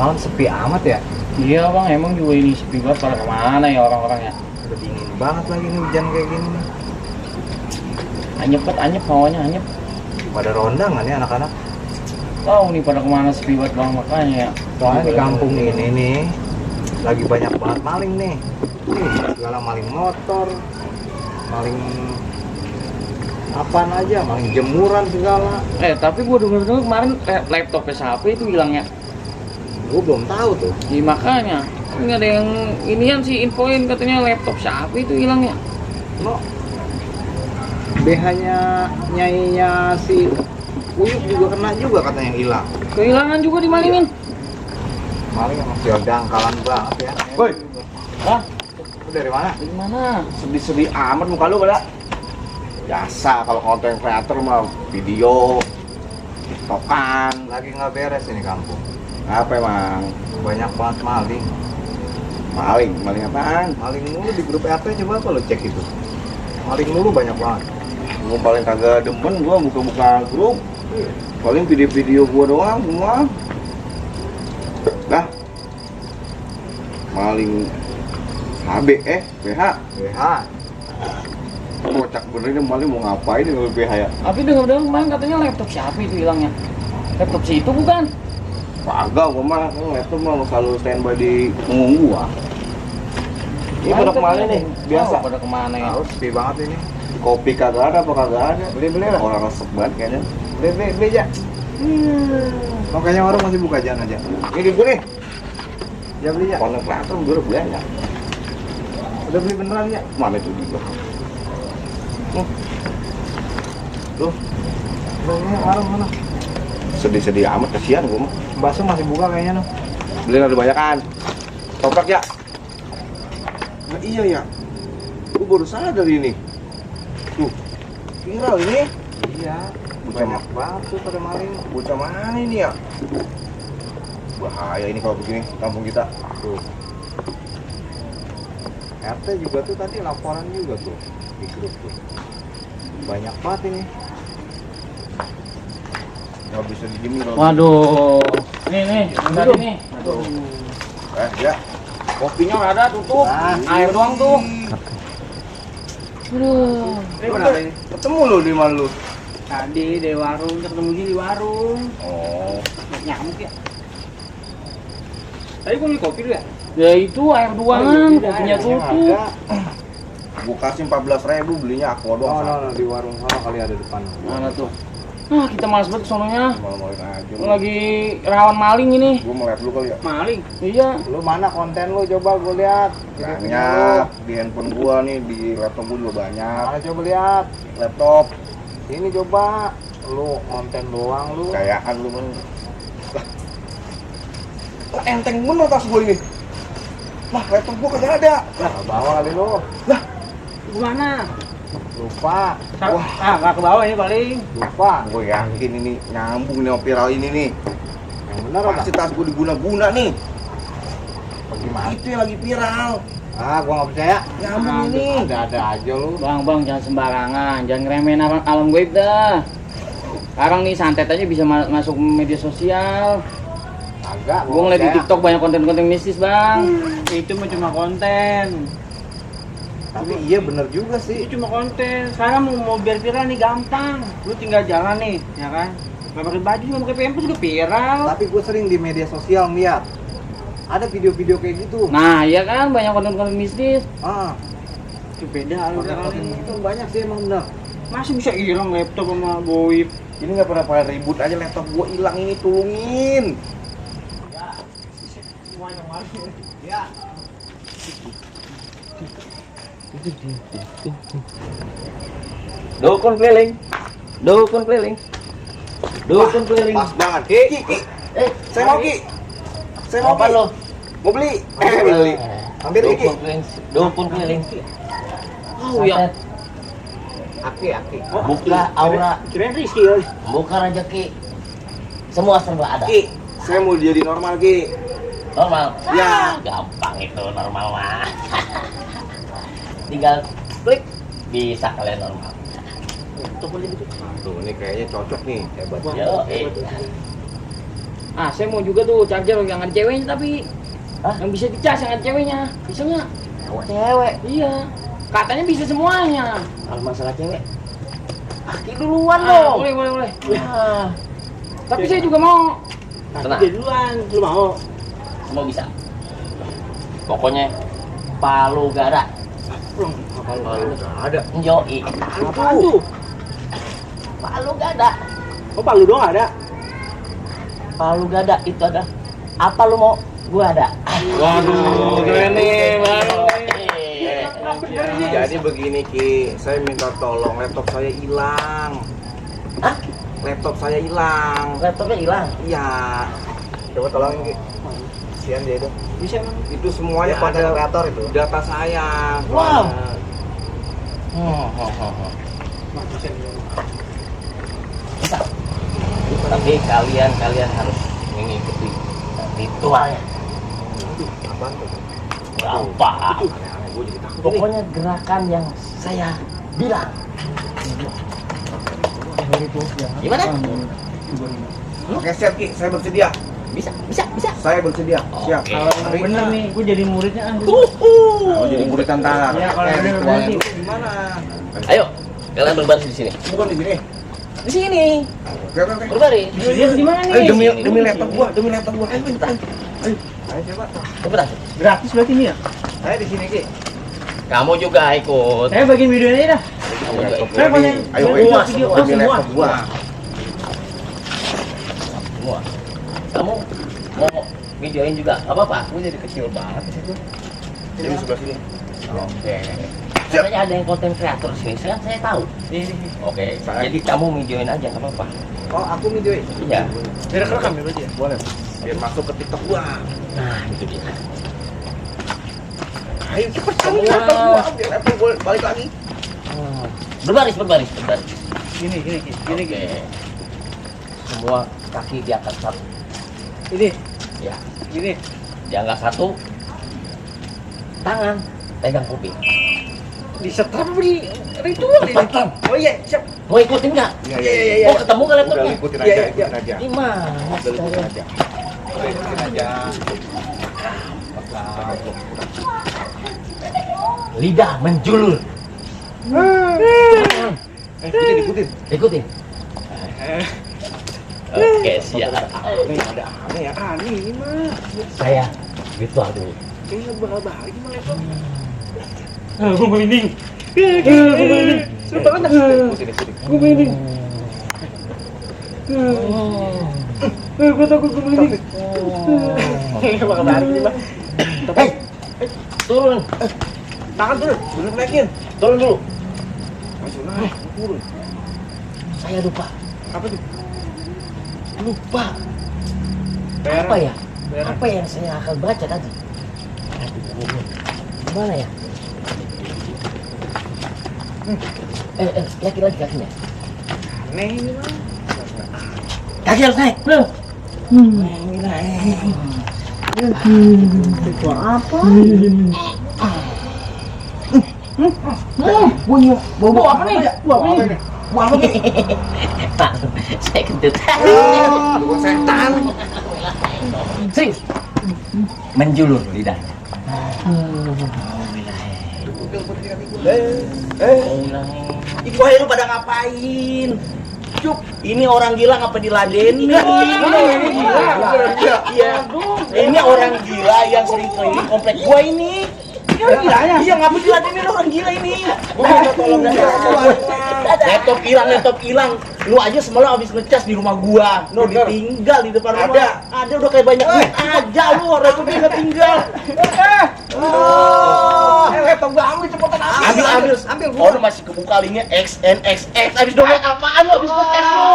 malam sepi amat ya. Iya bang, emang juga ini sepi banget, pada kemana ya orang-orangnya? Udah dingin banget lagi nih hujan kayak gini nih. Anyep banget, anyep, hawanya anyep. Pada ronda nggak nih anak-anak? Tahu nih pada kemana sepi banget bang, makanya ya. Soalnya di kampung ini nih lagi banyak banget maling nih. Segala maling motor, maling apaan aja, maling jemuran segala. Tapi gua denger kemarin laptopnya siapa itu hilangnya. Gue belum tahu tuh. Iya makanya, ini ada yang inian sih infoin katanya laptop siapa itu hilangnya. No, BH-nya nyainya si Uyuk juga kena juga katanya yang hilang. Kehilangan juga dimalingin. Maling emang sial dangkalan banget ya. Woi, ah, Lu dari mana? dari mana? Sedih-sedih amat muka lu pada. Biasa kalau konten kreator mah video, tiktokan. Lagi nggak beres ini kampung. Apa emang? Banyak banget maling. Maling apaan? Maling mulu di grup RT, coba apa lu cek itu. Maling mulu banyak banget. Gua paling kagak demen gua buka-buka grup. Paling video-video gua doang semua. Dah. Maling HB BH. BH. Kocak bener ini maling mau ngapain dengan BH ya? Tapi dengar-dengar kemarin katanya laptop siapa itu hilangnya. Laptop si itu bukan? Kagak, gua mah laptop mah selalu standby di punggung gua. Ini pada kemana nih? Biasa. Pada kemana ya? Tahu sepi banget ini. Kopi kagak ada apa kagak ada? Beli lah. Orang resep banget kayaknya. Beli aja. Oh, kayaknya orang masih buka jangan aja. Ini di gua nih. Ya beli ya. Konten kreator gua udah banyak. Udah beli beneran ya? Mana itu di gua? Tuh, Beli warung mana? sedih-sedih amat, kasihan gua mah. Bakso masih buka kayaknya noh. Beli ada banyakan. Toprak ya? Nah, iya ya. Gua baru sadar ini. Tuh, viral ini. Iya. Bocah Banyak banget tuh pada maling. Bocah mana ini ya? Bahaya ini kalau begini kampung kita. Tuh. RT juga tuh tadi laporan juga tuh di grup tuh. Banyak banget ini. Nggak bisa didiemin kalau Waduh. Nih, bentar nih. ya. Kopinya nggak ada, tutup. Ah. Air doang tuh. Aduh. Ini kenapa ini? Ketemu lu di mana lu? Tadi di warung, ketemu di warung. Oh, Nyamuk ya. Tadi gua beli kopi dulu ya? Ya itu air doangan, kopinya tutup. gua kasih 14.000 belinya aqua doang. No, di warung sana kali ada depan. Mana tuh? Nah, kita malas banget sononya. Malu-maluin aja. Lagi rawan maling ini. Gua mau lihat dulu kali ya. Maling? Iya. Lu mana konten lu coba gue lihat. Banyak di handphone gua nih, di laptop gua juga banyak. Mana coba lihat. Laptop Ini coba lu konten doang lu. kayaan lu men. Lah. Lah, enteng bener tas gua ini. Lah, laptop gua kagak ada. Lah, bawa kali lu. Gimana? Lupa. Wah, nggak ke bawah ini paling. Lupa. Gue yakin ini nyambung nih sama viral ini nih. Yang benar apa? Pasti tas gua diguna-guna nih. Bagaimana? Itu yang lagi viral. Ah, gua nggak percaya. Nyambung ini. Ada aja lu. Bang, jangan sembarangan, jangan ngeremehin alam gaib dah. Sekarang nih santet aja bisa masuk media sosial. Agak. Gue ngeliat di TikTok banyak konten-konten mistis bang. Itu mah cuma konten. Tapi iya bener juga sih. Itu cuma konten. Sekarang mau biar viral nih gampang. Lu tinggal jalan nih, ya kan? Gak pakai baju, gak pakai pempes juga viral. Tapi gue sering di media sosial lihat ada video-video kayak gitu. Nah iya kan banyak konten-konten mistis. Ah, Itu beda lu konten kali. itu banyak sih emang bener. Masih bisa hilang laptop sama goib. Ini nggak pernah pada ribut aja, laptop gua hilang ini, tulungin. Ya. Dukun keliling, dukun keliling, dukun keliling. Pas banget. Ki. Saya mau Ki. Saya mau Apa Ki. lo? Mau beli. Beli. Hampir Ki. Dukun keliling. Oh ya. Aki. Buka aura, Kirain Rizky ya. buka rezeki. Semua serba ada. Ki, saya mau jadi normal Ki. Normal. Ya. Gampang itu normal mah. Tinggal klik bisa kalian normal. Tuh ini kayaknya cocok nih, hebat. Yo, Ah, saya mau juga tuh charger yang ada ceweknya tapi Hah? yang bisa dicas yang ada ceweknya. Bisa nggak? Cewek. Iya. Katanya bisa semuanya. Kalau masalah cewek, Aki duluan Ah, dong. boleh. Nah, Tapi saya juga mau. tenang. Dia duluan, lu mau? Semua bisa. Pokoknya Palu gak ada. Kalau nggak ada. Yoi. Apaan tuh? Palu gak ada. Oh, Palu doang ada? Palu gak ada itu ada. Apa lu mau? Gua ada. Waduh, keren nih, baru Jadi begini Ki, saya minta tolong laptop saya hilang. Hah? Laptop saya hilang. Laptopnya hilang. Iya. Coba tolongin Ki. Kasihan dia itu. Bisa emang. Itu semuanya pada kreator itu. Data saya. Wow. Bisa. Tapi kalian harus mengikuti ritualnya. Apaan tuh? Gampang. Aneh-aneh, gue jadi takut. Pokoknya gerakan yang saya bilang. Gimana? Oke siap Ki, saya bersedia. Bisa. Saya bersedia. Siap. Oke. Kalau emang bener nih, gue jadi muridnya ah. Nah, jadi murid tantara. Iya, kalau bener ritualnya berarti. dulu gimana? Ayo, kalian berbaris di sini. Bukan di sini. Di sini. Oke. Berbaris. Dia di mana nih? Ayo demi laptop gua, Ayo bentar. Ayo coba. Cepetan. Gratis berarti ini ya? Saya di sini Ki. Kamu juga ikut. Saya bagian videonya aja dah. Kamu juga ikut. Saya punya Ayo, video semua oh, demi semua. laptop gua. Semua. Kamu mau videoin juga? Gak apa-apa. Aku jadi kecil banget di situ. Jadi sebelah sini. Oke. Katanya ada yang konten kreator sini. Saya tahu. Oke. Jadi kamu videoin aja nggak apa-apa. Oh, aku videoin. Iya. Biar kerekam ya berarti ya? Boleh. Biar masuk ke TikTok gua. Nah, itu dia. Ayo cepet kamu Semua. laptop gua, biar laptop gua balik lagi. Berbaris. Gini. Oke. Semua kaki diangkat satu. Ini, Ya. gini. Diangkat satu. Tangan pegang kuping. Disetrap di ritual ini. Oh iya, siap. Mau ikutin nggak? Iya. Oh, ketemu kan Udah laptopnya? ikutin Iya, aja, iya. ikutin aja. Gimana? Udah ikutin aja. Udah ikutin aja. Lidah menjulur. Ikutin. Ikutin. Oke, siap. Ini ada aneh ya. Aneh ini mah. Saya ritual dulu. Kayaknya bakal gimana laptop. Gue merinding. Gue merinding. Seru banget dah. Ikutin. Gue merinding. Gue takut gue merinding. Kayaknya bakal lari nih, Bang. Hei, turun. Tangan dulu, belum naikin. Turun dulu. Masuk naik, turun. Saya lupa. Apa tuh? Lupa. Berak. Apa ya? Berak. Apa yang saya akan baca tadi? Gimana ya? Yakin lagi kakinya. Aneh ini mah. Kaki harus naik. Belum. Ritual apa? Bau apa nih? Bau apa nih? Saya kentut. Bukan setan. Serius. Menjulur lidahnya. Ibu ayo lu pada ngapain? Cuk, ini orang gila ngapa diladenin? Ini gila. Iya. Ini orang gila yang sering keliling komplek gua ini. Iya, ngapa diladenin orang gila ini? Gua minta tolong dari laptop hilang. Lu aja semalam habis ngecas di rumah gua. No, ditinggal di depan rumah. Ada udah kayak banyak duit aja lu, laptopnya nggak tinggal. Laptop gua ambil cepetan Ambil. Ambil Oh, lu masih kebuka linknya XNXX. Habis download apaan lu? Habis ngecas lu.